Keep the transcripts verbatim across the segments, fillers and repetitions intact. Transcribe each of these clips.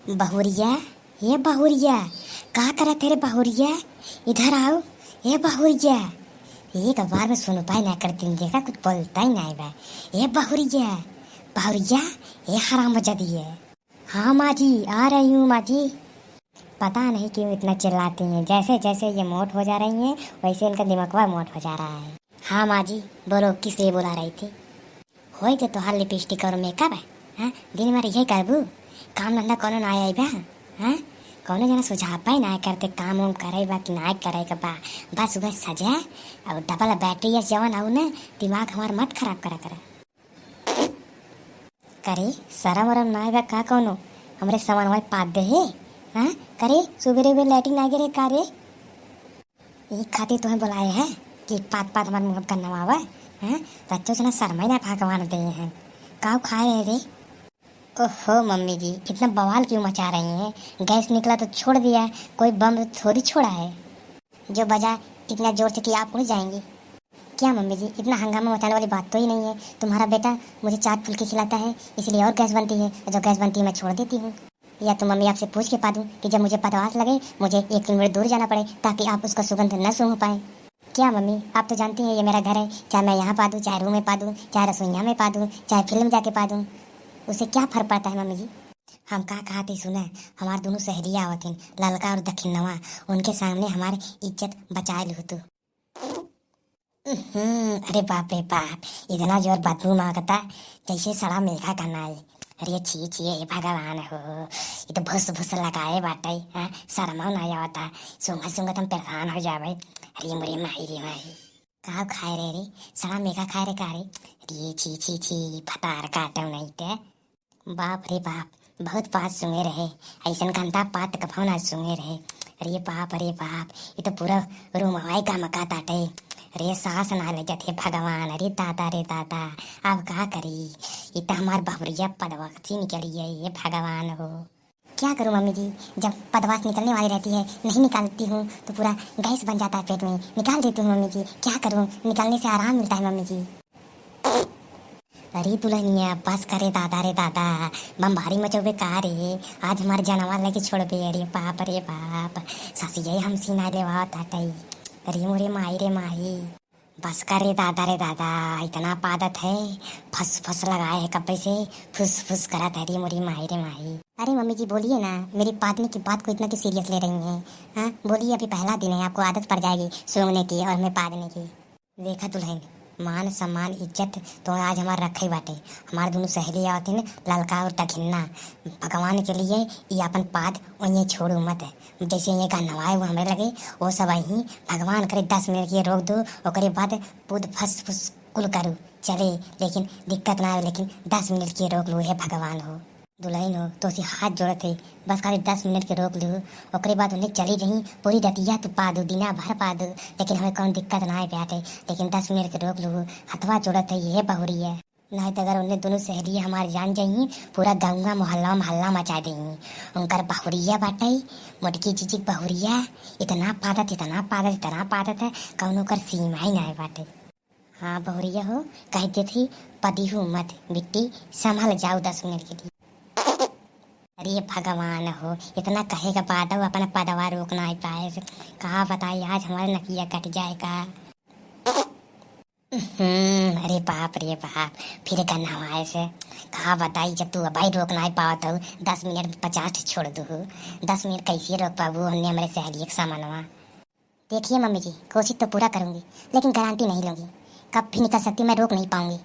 बहुरिया, ए बहुरिया, का करत है रे बहुरिया? इधर आओ, ए बहुरिया। एक बार में सुन पाए ना करती, देखा कुछ बोलता ही नहीं बा। ए बहुरिया, बहुरिया, ए हरामजादी है। हाँ माँ जी, आ रही हूँ माँ जी। पता नहीं क्यों इतना चिल्लाती हैं, जैसे जैसे ये मोट हो जा रही हैं, वैसे इनका दिमागवा मोट हो जा रहा है। हाँ माँ जी, बोलो, किस लिए बुला रही थी? होई के तोहार लिपस्टिक और मेकअप है, हाँ? दिन भर यही करबू, काम धंधा कोनो ना आई बा, हाँ? कोनो जना सुझाव पाई ना करते, काम वाम करे बा कि ना करे के बा, बस वह सजा और डबल बैटरी या जवन आऊ ना, दिमाग हमार मत खराब करा करा। करे, शरम वरम ना आवे का कौनो? हमरे सामान वाई पाद दे हे, हाँ? करे, सुबेरे उबेरे लैट्रिन आ गे रे का रे? ई खातिर तुम्हें बुलाए हैं कि पाद पाद हमार मुँह पर नवावा, हाँ? रच्चो से ना शर्माई ना भगवान दे हैं। काऊ खाए रहे रे? ओहो मम्मी जी, इतना बवाल क्यों मचा रही हैं? गैस निकला तो छोड़ दिया, कोई बम थोड़ी छोड़ा है। जो बजा इतना जोर से कि आप उड़ जाएंगी। क्या मम्मी जी, इतना हंगामा मचाने वाली बात तो ही नहीं है। तुम्हारा बेटा मुझे चाट फुल्की खिलाता है, इसलिए और गैस बनती है, और जो गैस बनती है मैं छोड़ देती हूँ। या तो मम्मी आपसे पूछ के पा दूँ कि जब मुझे पदवास लगे, मुझे एक किलोमीटर दूर जाना पड़े ताकि आप उसका सुगंध न सूंघ पाए। क्या मम्मी, आप तो जानती हैं ये मेरा घर है, चाहे मैं यहाँ पा दूँ, चाहे रूम में पा दूँ, चाहे रसोइया में पा दूँ, चाहे फील्ड में जाके पा दूँ, उससे क्या फर्क पड़ता है मम्मी जी? हम का कहा थे सुना, हमार दोनों सहेलियाँ आवत हैं, ललका और दखिनवा, उनके सामने हमार इज्जत बचाए लू तू। हम्म, अरे बाप रे बाप, इतना जोर बदबू मारता, जैसे सड़ा मेघा का नाई। अरे छी छी, हे भगवान हो, ये तो भुस भुस लगाए बाटे, हाँ, शर्मा ना आवता, सूंघत सूंघत हम परेशान हो जावे। अरे मोरे माई रे माई, का खाए रहे रे, सड़ा मेघा खाए रे का रे? अरे छी छी छी, भतार काटो नहीं ते। बाप रे बाप, बहुत पाद सूंघे रहे, ऐसन गंदा पाद कभो ना सूंघे रहे। अरे बाप रे बाप, ये तो पूरा रूमवाई गमका ताटे। अरे सांस ना ले जाते भगवान, अरे दादा रे दादा, अब का करी? ये तो हमार बहुरिया पदवासी निकली है, ये भगवान हो। क्या करूँ मम्मी जी, जब पदवास निकलने वाली रहती है, नहीं निकालती हूँ तो पूरा गैस बन जाता है पेट में। निकाल देती हूँ मम्मी जी, क्या करूँ, निकालने से आराम मिलता है मम्मी जी। अरे दुल्हनिया, बस करे दादा रे दादा, बमबारी मचौबे का रे? आज हमार जनवा लेके छोड़बे? अरे बाप रे बाप, ससिये हमसी ना लेवा ताटई। अरे मोरे माई रे माई, बस करे दादा रे दादा, इतना पादत है, फस फस लगाए है कब्बे से, फुस फुस करत है। अरे मोरी माई रे माई। अरे मम्मी जी बोलिए ना, मेरी पादने की बात को इतना क्यों सीरियस ले रही हैं? हाँ बोलिए, अभी पहला दिन है, आपको आदत पड़ जाएगी सूंघने की और हमें पादने की। देखा दुल्हन, मान सम्मान इज्जत तो आज हमार रखे बाटे। हमार दोनों सहेली आवत हैं, ललका और दखिन्ना। भगवान के लिए ये अपन पाद वहीं छोड़ू मत। जैसे ये गन्नवा है वो हमें लगे, वो सब वहीं भगवान करे दस मिनट के रोक दो, ओकरे बाद पूद फस फुस कुल करू चले, लेकिन दिक्कत ना आवे, लेकिन दस मिनट के रोक लो हे भगवान हो। दुल्हन हो, तोसे हाथ जोड़त है, बस खाली दस मिनट के रोक लिहू, ओकरे बाद उन्हें चली जही, पूरी रतिया तू पादू, दिना भर पादू, लेकिन हमें कौन दिक्कत ना आए बाटे, लेकिन दस मिनट के रोक लिहू, हथवा जोड़त है ये बहुरिया। नहीं तो अगर उन्हें दोनों सहेली हमार जान जाई, पूरा गंगा मोहल्ला में हल्ला मचा देई। उनकर बहुरिया बाटे, मोटकी जीजी बहुरिया, इतना पादत, इतना पादत, इतना पादत है, कौनो कर सीमा ही ना बाटे। हाँ बहुरिया हो, कह देत ही, पदिहू मत, बिट्टी संभल जाऊ दस मिनट के लिए। अरे भगवान हो, इतना कहे के बादो अपना पदवा रोक नाई पाए से, का बताई आज हमारे नकिया कट जाए का। हम्म, अरे बाप रे बाप, फिर गन्नवा है से, का बताई जब तू अबाई रोक नाई पावत हो, दस मिनट में पचास ठे छोड़ दू, दस मिनट कैसे रोक पाबू हमने हमारे सहेली के सामनवा। देखिए मम्मी जी, कोशिश तो पूरा करूँगी, लेकिन गारंटी नहीं लूँगी। कब भी निकल सकती, मैं रोक नहीं पाऊँगी।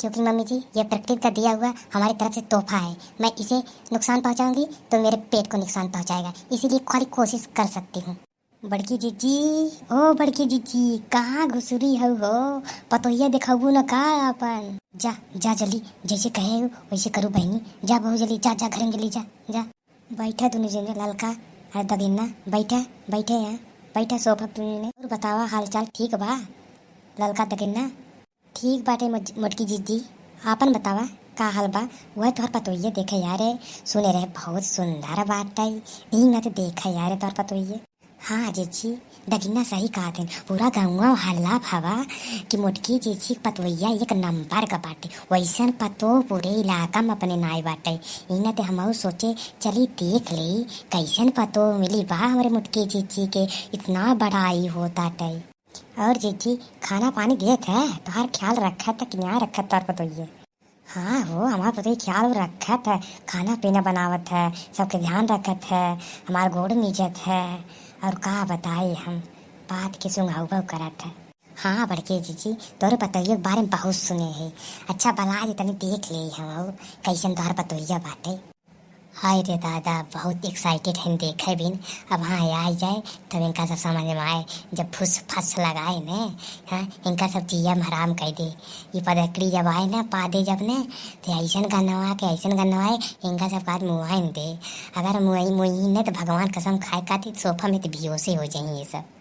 क्योंकि मम्मी जी, ये प्रकृति का दिया हुआ हमारी तरफ से तोहफा है। मैं इसे नुकसान पहुँचाऊँगी तो मेरे पेट को नुकसान पहुँचाएगा, इसीलिए खाली कोशिश कर सकती हूँ। बड़की जीजी, ओ बड़की जीजी, कहाँ घुसुरी हऊ हो? पतोहिया देखाबू न का आपन? जा, जा जल्दी, जैसे कहे हो वैसे करू बहिनी। जा बहू जल्दी, जा, जा घर में जल्दी जा, जा। बैठा दुनू जने, ललका और दगिन्ना, बैठा, बैठा यहाँ, बैठा सोफा पे दुनू जने। और बतावा, हालचाल ठीक बा ललका दगिन्ना? ठीक बाटे मोट-, मोटकी जीजी, आपन बतावा, का हाल बा? वह तोहर पतोहिया देखे यारे, सुने रहे बहुत सुंदर बाटे, ई न तो देखे यारे तोहर पतोहिया। हाँ जीजी, दखिन्ना सही कहत हइन। पूरा गउँवा हल्ला भवा कि मोटकी जीजी क पतोहिया एक नंबर क बाटे। वइसन पतोह पूरे इलाका में अपने नाई बाटे। इना ते हमहू सोचे, चली देख लेई, कइसन पतोह मिली बा हमरे मोटकी जीजी के, इतना बड़ाई होत बाटे। और जीजी, खाना पानी देत है? तोहार ख्याल रखत है कि ना रखत तोहार पतोहिया? हाँ हो, हमार पतोही ख्याल रखत है, खाना पीना बनावत है, सबके ध्यान रखत है, हमार गोड़ मीजत है, और का बताई हम, बात के सुंघाऊ भाऊ करत है। हाँ बड़के जीजी, तोरे पतोहिया के बारे में बहुत सुने है। अच्छा बला दे, तनी देख लेई हम, कइसन तोहार पतोहिया बाटे। हाय रे दादा, बहुत excited हइन देखे बिन। अब हाँ आइ जाए, तब इनका सब समझ में आए। जब फुस फस लगाए ने, हाँ, इनका सब जिया में हराम कइ दे। ई पदकड़ी जब आए ना, पादे जब ने, ते अइसन गन्हवा के, अइसन गन्हवाए, इनका सब का मुआइन दे। अगर मुआई, मुआई ने, तो भगवान कसम खाए खातिर सोफा में तो बेहोशे हो जाई ये सब।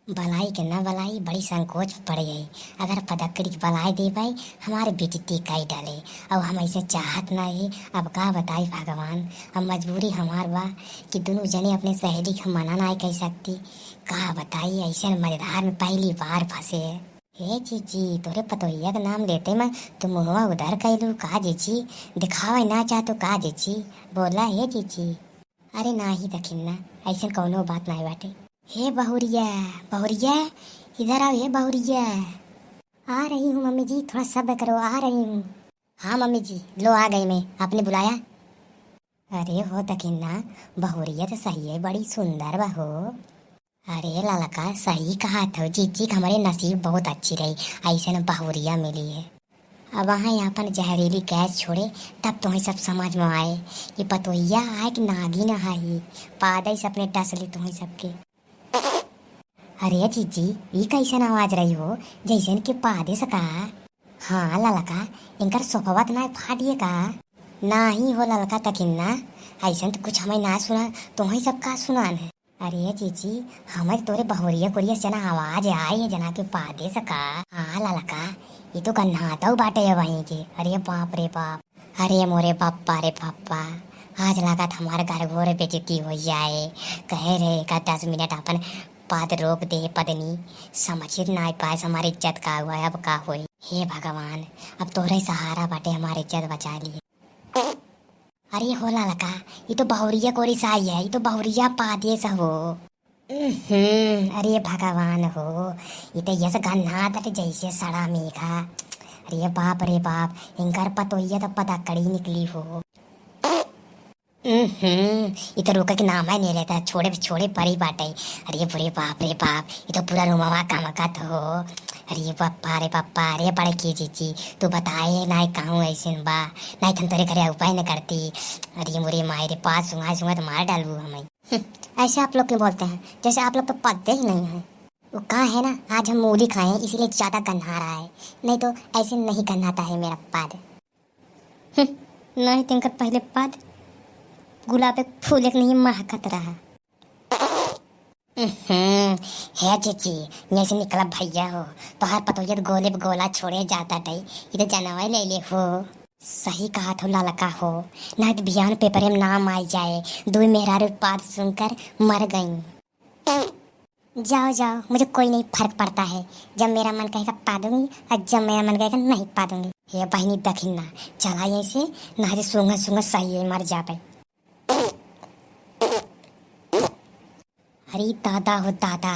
बलाई के ना बलाई, बड़ी संकोच में पड़ गई। अगर पदकड़ी के बलाई देबै, हमारे बेइज्जती कई डाले। अब हम अइसे चाहत ना ही, अब का बताई भगवान, अब मजबूरी हमार बा कि दुनू जने अपने सहेली के मना ना कइ सकती। का बताई, अइसे मजेदार में पहली बार फंसे। हे जीजी, तोरे पतोहिया के नाम लेते में तू मुहवा उधर कइलू का जीजी? दिखावे ना चाहतू का जीजी? बोला हे जीजी। अरे नाही दखिन्ना, अइसन कउनो बात नाही बाटे। हे बहुरिया, बहुरिया, इधर आओ हे बहुरिया। आ रही हूँ मम्मी जी, थोड़ा सब्र करो, आ रही हूँ। हाँ मम्मी जी, लो आ गई मैं, आपने बुलाया? अरे हो दखिन्ना, बहुरिया तो सही है, बड़ी सुंदर बा हो। अरे ललका, सही कहत हो, जीजी के हमरे नसीब बहुत अच्छी रही, अइसन बहुरिया मिली है। अब वहाँ आपन जहरीली गैस छोड़े, तब तोहई सब समझ में आए कि पतोहिया आए कि नागिन आई, पादे से अपने डस ली तोहई सबके। अरे जीजी, ई कइसन आवाज रही हो, जइसन कि पादे से का? हाँ ललका, इनकर सोफवा त ना फाटिए का? नाही हो ललका दखिन्ना, अइसन त कुछ हमें ना सुना, तोहई सब का सुनान है? अरे जीजी, हमर तोरे बहुरिया कोरिया से जना आवाज आई है, जना के पादे से का? हाँ ललका, ई तो गन्हातौ बाटे है वहीं के। अरे बाप रे बाप, अरे मोरे बाप्पा रे बाप्पा, आज लागत हमार घर घोर बेइज्जती हो जाए। कहे रहे का दस मिनट अपन पाद रोक दे पदनी, समझित ना पाए हमार इज्जत का हुआ, अब का होई? हे भगवान, अब तोरे सहारा बाटे, हमार इज्जत बचा लिए। अरे हो ललका, ई तो बहुरिया कोरी साई है, ई तो बहुरिया पादे से हो। हम्म, अरे भगवान हो, ई तो यस गन्हात है जैसे सड़ा मेघा। अरे बाप रे बाप, इनकर पतोहिया तो पदकड़ी निकली हो। हम्म, ई तो रुके के नाम है नहीं लेता, छोड़े छोड़े परी बाटे। अरे बुरे बाप रे बाप, ई तो पूरा रूमवा गमकत हो। अरे पप्पा रे पप्पा, अरे बड़की जीजी, तू बताए नाई कहूँ अइसन बा, नाई त हम तोरे घरे उपाय न करती। अरे मोरे माई रे, पाद सुंघाए सुंघाए तो मार डालबू हमें। हम्म, ऐसे आप लोग क्यों बोलते हैं, जैसे आप लोग तो पदते ही नहीं हैं। वो कहा है ना, आज हम मूली खाए हैं इसीलिए ज्यादा गन्हा रहा है, नहीं तो ऐसे नहीं गन्हाता है मेरा पाद। हम्म, नहीं तो इनकर पहले पाद गुलाब के फूल एक नहीं महकत रहा। हम्म, हे जीजी, यहाँ से निकला भैया हो, तोहार पतोहिया तो गोले पे गोला छोड़े जाता डई, ये तो जनवा ले ले हो। सही कहा थो ललका हो, नहीं तो बिहान पेपर में नाम आ जाए, दो मेहरारू पाद सुनकर मर गई। जाओ जाओ, मुझे कोई नहीं फर्क पड़ता है, जब मेरा मन कहेगा पादूंगी और जब मेरा मन कहेगा नहीं पादूंगी। हे बहिनी दखिन्ना, चला यहीं से, ना जे सूंघत सूंघत सही है, मर जाबे। अरे दादा हो दादा,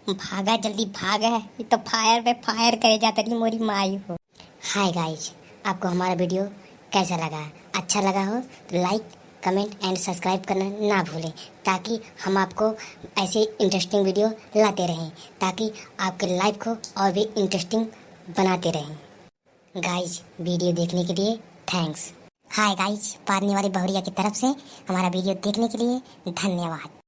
भागा जल्दी भागा, ये तो फायर पे फायर करे जाता रही मोरी माई हो। हाय गाइस, आपको हमारा वीडियो कैसा लगा? अच्छा लगा हो तो लाइक, कमेंट एंड सब्सक्राइब करना ना भूलें, ताकि हम आपको ऐसे इंटरेस्टिंग वीडियो लाते रहें, ताकि आपके लाइफ को और भी इंटरेस्टिंग बनाते रहें। गाइस, वीडियो देखने के लिए थैंक्स। हाय गाइस, पादनी वाली बहुरिया की तरफ से हमारा वीडियो देखने के लिए धन्यवाद।